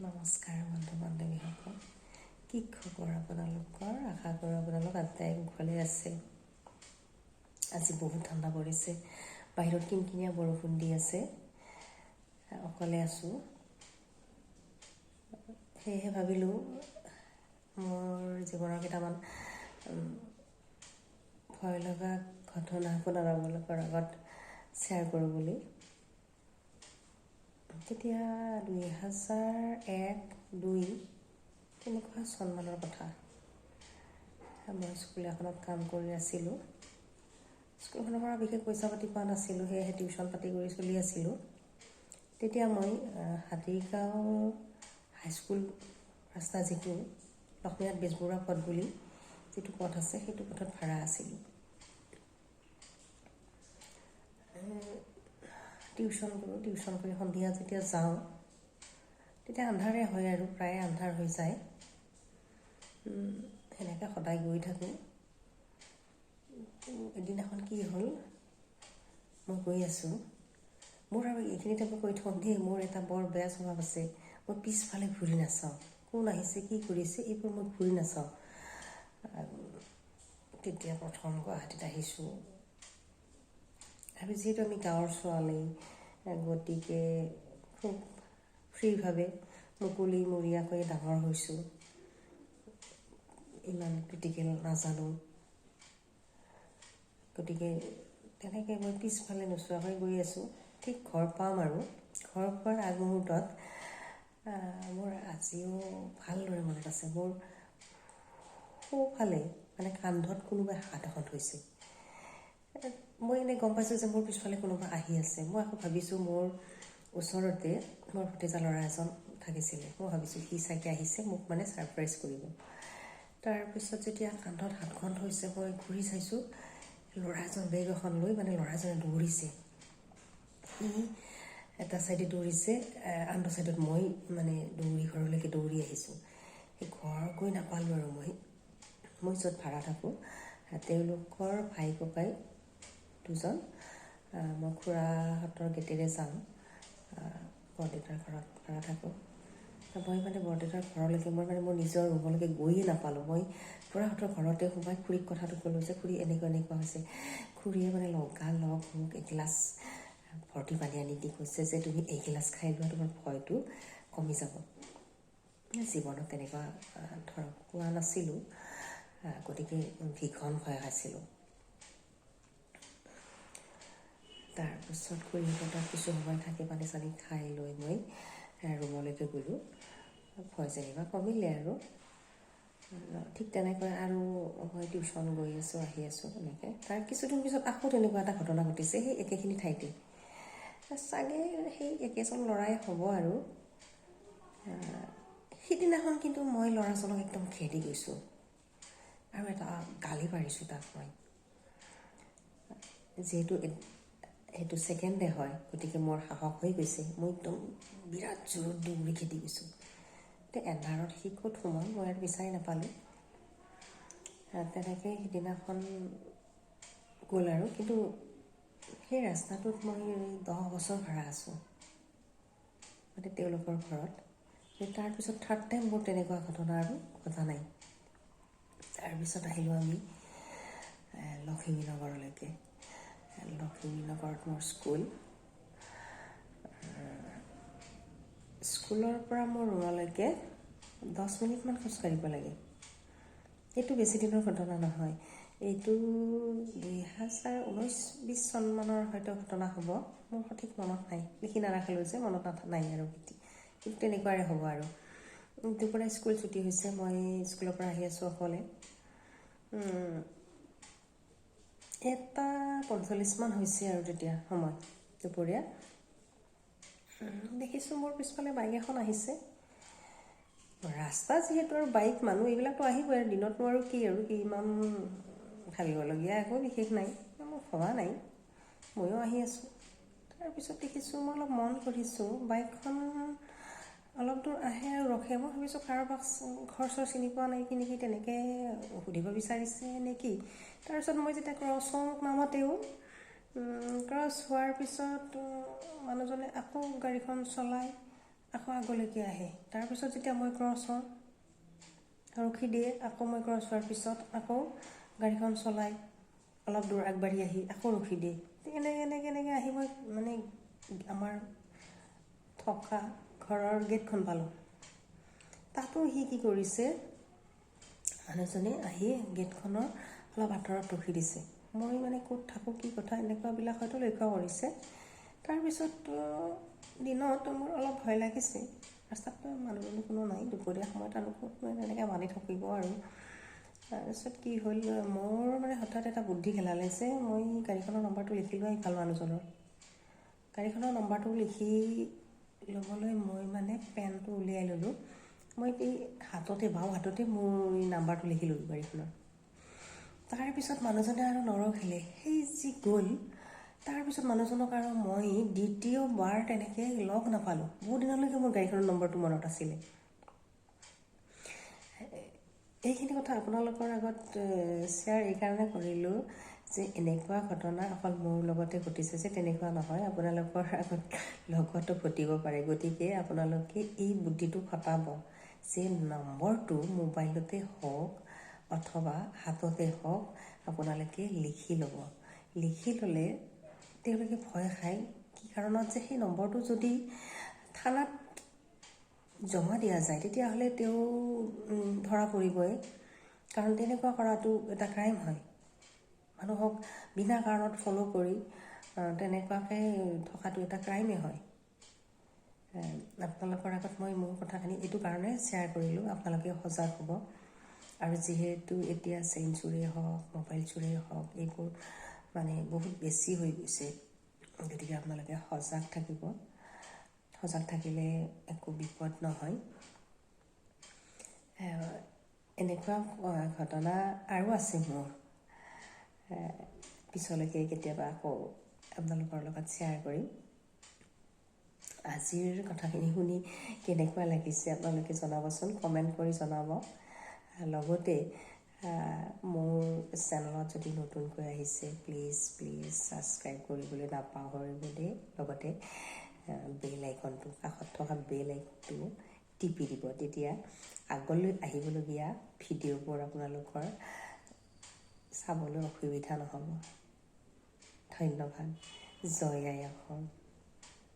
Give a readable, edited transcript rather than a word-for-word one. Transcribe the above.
নমস্কাৰ বন্ধু বান্ধৱীসকল, কি খবৰ আপোনালোকৰ? আশা কৰোঁ আপোনালোক আটাই কুশলে আছে। আজি বহুত ঠাণ্ডা পৰিছে, বাহিৰত কিনকিনীয়া বৰষুণ দি আছে, অকলে আছোঁ। সেয়েহে ভাবিলোঁ মোৰ জীৱনৰ কেইটামান ভয় লগা ঘটনা আপোনালোকৰ আগত শ্বেয়াৰ কৰোঁ বুলি। তেতিয়া 2001-2 তেনেকুৱা চনমানৰ কথা। মই স্কুল এখনত কাম কৰি আছিলোঁ। স্কুলখনৰ পৰা বিশেষ পইচা পাতি পোৱা নাছিলোঁ, সেয়েহে টিউশ্যন পাতি কৰি চলি আছিলোঁ। তেতিয়া মই হাতীগাঁও হাইস্কুল ৰাস্তা, যিটো লক্ষ্মীনাথ বেজবৰুৱা পথ বুলি যিটো পথ আছে, সেইটো পথত ভাড়া আছিলোঁ। টিউশ্যন কৰোঁ। টিউশ্যন কৰি সন্ধিয়া যেতিয়া যাওঁ, তেতিয়া আন্ধাৰে হয় আৰু প্ৰায় আন্ধাৰ হৈ যায়। সেনেকৈ সদায় গৈ থাকোঁ। এদিনাখন কি হ'ল, মই গৈ আছোঁ। মোৰ আৰু এইখিনিতে মই কৈ থওঁ দেই, মোৰ এটা বৰ বেয়া স্বভাৱ আছে। মই পিছফালে ঘূৰি নাচাওঁ। কোন আহিছে, কি কৰিছে, এইবোৰ মই ঘূৰি নাচাওঁ। তেতিয়া প্ৰথম গুৱাহাটীত আহিছোঁ আৰু যিহেতু আমি গাঁৱৰ ছোৱালী, গতিকে খুব ফ্ৰীভাৱে মুকলিমূৰীয়াকৈ ডাঙৰ হৈছোঁ। ইমান ক্ৰিটিকেল নাজানো। গতিকে তেনেকৈ মই পিছফালে নোচোৱাকৈ গৈ আছোঁ। ঠিক ঘৰ পাম আৰু ঘৰ পোৱাৰ আগমুহূৰ্তত, মোৰ আজিও ভালদৰে মনত আছে, মোৰ সোঁফালে মানে কান্ধত কোনোবাই হাত এখন থৈছে। মই এনেই গম পাইছোঁ যে মোৰ পিছফালে কোনোবা আহি আছে। মই আকৌ ভাবিছোঁ, মোৰ ওচৰতে মোৰ ভতিজা ল'ৰা এজন থাকিছিলে, মই ভাবিছোঁ সি চাগে আহিছে, মোক মানে ছাৰপ্ৰাইজ কৰিব। তাৰপিছত যেতিয়া কান্ধত হাতখন থৈছে, মই ঘূৰি চাইছোঁ, ল'ৰা এজন বেগ এখন লৈ, মানে ল'ৰাজনে দৌৰিছে। সি এটা চাইডে দৌৰিছে, আনটো চাইডত মই মানে দৌৰি ঘৰলৈকে দৌৰি আহিছোঁ। সেই ঘৰ গৈ নাপালোঁ আৰু মই য'ত ভাড়া থাকোঁ, তেওঁলোকৰ ভাই ককাই দুজন, মই খুৰাহঁতৰ গেটেৰে যাওঁ, বৰদেউতাৰ ঘৰত ভাড়া থাকোঁ। মই মানে বৰদেউতাৰ ঘৰলৈকে, মই মানে মোৰ নিজৰ ৰুমলৈকে গৈয়ে নাপালোঁ। মই খুৰাহঁতৰ ঘৰতে সোমাই খুৰীক কথাটো ক'লোঁ যে খুৰী, এনেকুৱা এনেকুৱা হৈছে। খুৰীয়ে মানে লগালগ মোক এগিলাচ ভৰ্তি পানী আনি দি কৈছে যে তুমি এইগিলাচ খাই লোৱা, তোমাৰ ভয়টো কমি যাব। জীৱনত তেনেকুৱা ধৰক পোৱা নাছিলোঁ, গতিকে ভীষণ ভয় খাইছিলোঁ। তাৰপিছত খুৰীহঁতৰ তাত কিছু সময় থাকি পানী চানী খাই লৈ মই ৰুমলৈকে গ'লোঁ। ভয় যেনিবা কমিলে। আৰু ঠিক তেনেকৈ আৰু মই টিউশ্যন গৈ আছোঁ, আহি আছোঁ এনেকৈ। তাৰ কিছুদিন পিছত আকৌ তেনেকুৱা এটা ঘটনা ঘটিছে সেই একেখিনি ঠাইতে। চাগে সেই একেজন ল'ৰাই হ'ব। আৰু সিদিনাখন কিন্তু মই ল'ৰাজনক একদম খেদি গৈছোঁ আৰু এটা গালি পাৰিছোঁ তাক মই। যিহেতু সেইটো ছেকেণ্ড ডে হয়, গতিকে মোৰ সাহস হৈ গৈছে। মই একদম বিৰাট জোৰত দৌৰি খেদি গৈছোঁ। এতিয়া এন্ধাৰত সি ক'ত সোমাল, মই আৰু বিচাৰি নাপালোঁ। তেনেকৈ সিদিনাখন গ'ল। আৰু কিন্তু সেই ৰাস্তাটোত মই 10 বছৰ ভাড়া আছোঁ, মানে তেওঁলোকৰ ঘৰত। তাৰপিছত থাৰ্ড টাইম মোৰ তেনেকুৱা ঘটনা আৰু ঘটা নাই। তাৰপিছত আহিলোঁ আমি লখিমী নগৰলৈকে। লখিমী নগৰত মোৰ স্কুল। স্কুলৰ পৰা মোৰ ৰুমলৈকে 10 মিনিটমান খোজকাঢ়িব লাগে। এইটো বেছি দিনৰ ঘটনা নহয়। এইটো 2019-20 চনমানৰ হয়তো ঘটনা হ'ব। মোৰ সঠিক মনত নাই, লিখি নাৰাখিলোঁ যে মনত নাই আৰু, কিন্তু তেনেকুৱাৰে হ'ব। আৰু দুপৰীয়া স্কুল ছুটি হৈছে, মই স্কুলৰ পৰা আহি আছোঁ অকলে। 1:45মান হৈছে আৰু তেতিয়া সময় দুপৰীয়া। দেখিছোঁ মোৰ পিছফালে বাইক এখন আহিছে। ৰাস্তা যিহেতু আৰু বাইক, মানুহ এইবিলাকতো আহিবই আৰু দিনতনো আৰু কি আৰু কি ইমান ভাবিবলগীয়া একো বিশেষ নাই, মই ভবা নাই, ময়ো আহি আছোঁ। তাৰপিছত দেখিছোঁ, মই অলপ মন কৰিছোঁ, বাইকখন অলপ দূৰ আহে আৰু ৰখে। মই ভাবিছোঁ কাৰোবাক ঘৰ চৰ চিনি পোৱা নাই কি নেকি, তেনেকৈ সুধিব বিচাৰিছে নে কি। তাৰপিছত মই যেতিয়া ক্ৰছ হওঁ, মোক নামাতেও। ক্ৰছ হোৱাৰ পিছত মানুহজনে আকৌ গাড়ীখন চলাই আকৌ আগলৈকে আহে। তাৰপিছত যেতিয়া মই ক্ৰছ হওঁ, ৰখি দিয়ে। আকৌ মই ক্ৰছ হোৱাৰ পিছত আকৌ গাড়ীখন চলাই অলপ দূৰ আগবাঢ়ি আহি আকৌ ৰখি দিয়ে। এনেকৈ এনেকৈ এনেকৈ আহি মই মানে আমাৰ থকা ঘৰৰ গেটখন পালোঁ। তাতো সি কি কৰিছে, মানুহজনে আহি গেটখনৰ অলপ আঁতৰত ৰখি দিছে। মই মানে ক'ত থাকোঁ, কি কথা, এনেকুৱাবিলাক হয়তো লক্ষ্য কৰিছে। তাৰপিছত দিনত মোৰ অলপ ভয় লাগিছে। ৰাস্তাততো মানুহ দুনুহ কোনো নাই, দুপৰীয়া সময়ত আৰু ক'ত তেনেকৈ মানি থাকিব আৰু। তাৰপিছত কি হ'ল, মোৰ মানে হঠাৎ এটা বুদ্ধি খেলালে যে মই গাড়ীখনৰ নম্বৰটো লিখি লোৱাই ভাল। মানুহজনৰ গাড়ীখনৰ নম্বৰটো লিখি ল'বলৈ মই মানে পেনটো উলিয়াই ল'লোঁ। মই এই হাততে, বাওঁ হাততে মোৰ এই নাম্বাৰটো লিখি ল'লোঁ গাড়ীখনৰ। তাৰপিছত মানুহজনে আৰু নৰখিলে। সেই যি গ'ল, তাৰপিছত মানুহজনক আৰু মই দ্বিতীয়বাৰ তেনেকৈ লগ নাপালোঁ। বহুত দিনলৈকে মোৰ গাড়ীখনৰ নম্বৰটো মনত আছিলে। এইখিনি কথা আপোনালোকৰ আগত শ্বেয়াৰ এইকাৰণে কৰিলোঁ যে এনেকুৱা ঘটনা অকল মোৰ লগতে ঘটিছে যে তেনেকুৱা নহয়, আপোনালোকৰ আগত লগতো ঘটিব পাৰে। গতিকে আপোনালোকে এই বুদ্ধিটো খটাব যে নম্বৰটো মোবাইলতে হওক অথবা হাততে হওক, আপোনালোকে লিখি ল'ব। লিখি ল'লে তেওঁলোকে ভয় খায়। কি কাৰণত যে সেই নম্বৰটো যদি থানাত জমা দিয়া যায়, তেতিয়াহ'লে তেওঁ ধৰা পৰিবই। কাৰণ তেনেকুৱা কৰাটো এটা ক্ৰাইম হয়। মানুহক বিনা কাৰণত ফ'ল' কৰি তেনেকুৱাকৈ থকাটো এটা ক্ৰাইমেই হয়। আপোনালোকৰ আগত মই মোৰ কথাখিনি এইটো কাৰণে শ্বেয়াৰ কৰিলোঁ, আপোনালোকে সজাগ হ'ব। আৰু যিহেতু এতিয়া চেইন চুৰেই হওক, মোবাইল চুৰেই হওক, এইবোৰ মানে বহুত বেছি হৈ গৈছে, গতিকে আপোনালোকে সজাগ থাকিব। সজাগ থাকিলে একো বিপদ নহয়। এনেকুৱা ঘটনা আৰু আছে মোৰ, পিছলৈকে কেতিয়াবা আকৌ আপোনালোকৰ লগত শ্বেয়াৰ কৰিম। আজিৰ কথাখিনি শুনি কেনেকুৱা লাগিছে আপোনালোকে জনাবচোন, কমেণ্ট কৰি জনাব। লগতে মোৰ চেনেলত যদি নতুনকৈ আহিছে, প্লিজ প্লিজ ছাবস্ক্ৰাইব কৰিবলৈ নাপাহৰিব দেই। লগতে বেল আইকনটো, কাষত থকা বেল আইকনটো টিপি দিব। তেতিয়া আগলৈ আহিবলগীয়া ভিডিঅ'বোৰ আপোনালোকৰ চাবলৈ অসুবিধা নহ'ব। ধন্যবাদ। জয় আই অসম।